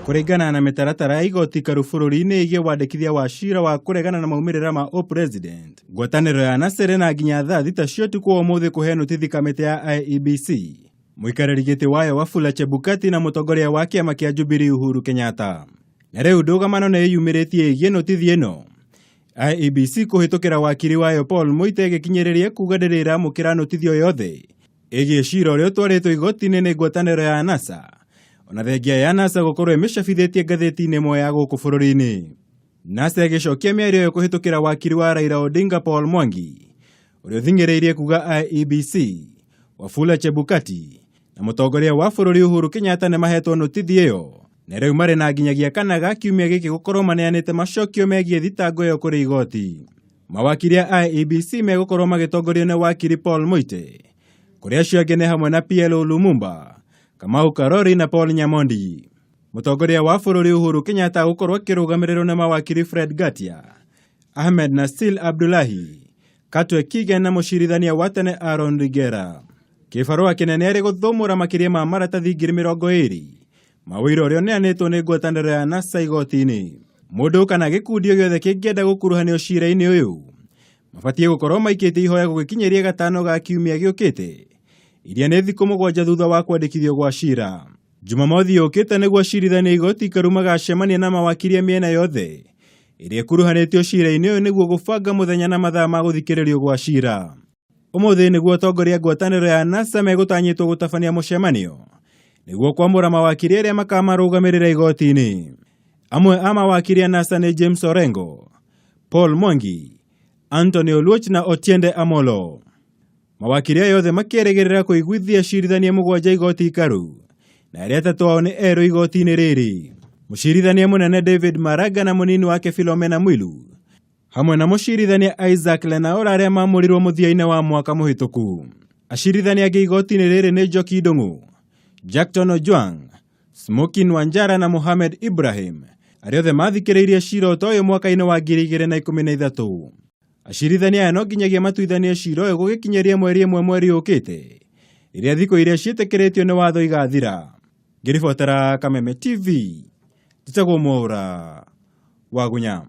Kũringana na mĩtaratara ya igoti karu bũrũri-inĩ ĩgiĩ wandĩkithia wa cira wa kũregana na maumĩrĩra ma ũpresident, ngwatanĩro ya NASA ĩrĩ na nginya thaa thita cia ũtukũ wa ũmũthĩ kũhe notithi kamĩtĩ ya IEBC, mũikarĩri gĩtĩ wayo Wafula Chebukati na mũtongoria wa kĩama kĩa Jubilee Uhuru Kenyatta. Na rĩu ndũgamano nĩ ĩyumĩrĩtie ĩgiĩ notithi ĩno. IEBC kũhĩtũkĩra wakiri wayo Paul Muite ĩgĩkinyĩrĩria kuga ndĩrĩ ĩramũkĩra notithi o yothe ĩgiĩ cira ũrĩa ũtwarĩtwo igoti-inĩ nĩ ngwatanĩro ya NASA ona thengia ya NASA gũkorwo ĩmĩcabithĩtie ngathĩti-inĩ ĩmwe ya gũkũ bũrũri-inĩ. NASA ĩgĩcokia mĩario ĩyo kũhĩtũkĩra wakiri wa Raila Odinga Paul Mwangi ũrĩa ũthing'ĩrĩirie kuga IEBC, Wafula Chebukati na mũtongoria wa bũrũri Uhuru Kenyatta nĩ mahetwo notithi ĩyo na rĩu marĩ na nginyagia kana ga kiumia gĩkĩ gũkorwo maneanĩte macokio megiĩ thitango ĩyo kũrĩ igoti. Mawakiri a IEBC megũkorwo magĩtongorio nĩ wakiri Paul Muite, kũrĩa acio angĩ nĩ hamwe na PLO Lumumba, Kamau Karori na Paul Nyamondi. Mũtongoria wa bũrũri Uhuru Kenyatta gũkorwo akĩrũgamĩrĩrwo nĩ mawakiri Fred Ngatia, Ahmed Nasil Abdullahi, Katwe Kigen na mũcirithania wa tene Aaron Rigera. Kĩbarũa kĩnene arĩ gũthũmũra makĩria ma maratathi 20,000 ma ũira ũrĩa ũneanĩtwo nĩ ngwatanĩro ya NASA igoti-inĩ. Mũndũ kana gĩkundi o gĩothe kĩngĩenda gũkuruhanio cira-inĩ ũyũ mabatiĩ gũkorwo maikĩtie ihoya gũgĩkinyĩria gatano ga kiumia gĩũkĩte, iria nĩ thikũ 7 thutha wa kwandĩkithio gwa cira. Jumamothi yũkĩte nĩguo acirithania igoti ikaru magacemania na mawakiri a mĩena yothe ĩrĩa ĩkuruhanĩtio cira-inĩ ũyũ nĩguo gũbanga mũthenya na mathaa ma gũthikĩrĩrio gwa cira. Ũmũthĩ nĩguo atongoria a ngwatanĩro ya NASA megũtanyĩtwo gũtabania mũcemanio nĩguo kwamũra mawakiri arĩa makamarũgamĩrĩra igoti-inĩ. Amwe a mawakiri a NASA nĩ James Orengo, Paul Mwangi, Anthony Oluoch na Otiende Amolo. Mawakiri aya othe makĩrĩgĩrĩra kũiguithia acirithania 7 igoti ikaru na arĩa 3 ao nĩ erũ igoti-inĩ rĩrĩ. Mũcirithania mũnene David Maraga na mũnini wake Philomena Mwilu hamwe na mũcirithania Isaac Lenaola arĩa maamũrirwo mũthia-inĩ wa mwaka mũhĩtũku. Acirithania angĩ igoti-inĩ rĩrĩ nĩ Njoki Ndung'u, Jackton Ojwang, Smokin Wanjara na Mohamed Ibrahim arĩa othe mathikĩrĩirie cira ũta ũyũ mwaka-inĩ wa 2013. Acirithania aya no nginyagia matuithanie cira ũyũ gũgĩkinyĩria mweri ĩmwe mweri ũkĩte rĩrĩa thikũ iria ciĩtĩkĩrĩtio nĩ watho igathira. Ngĩribotera Kameme TV, njĩtagwo Mwaũra Wagunya.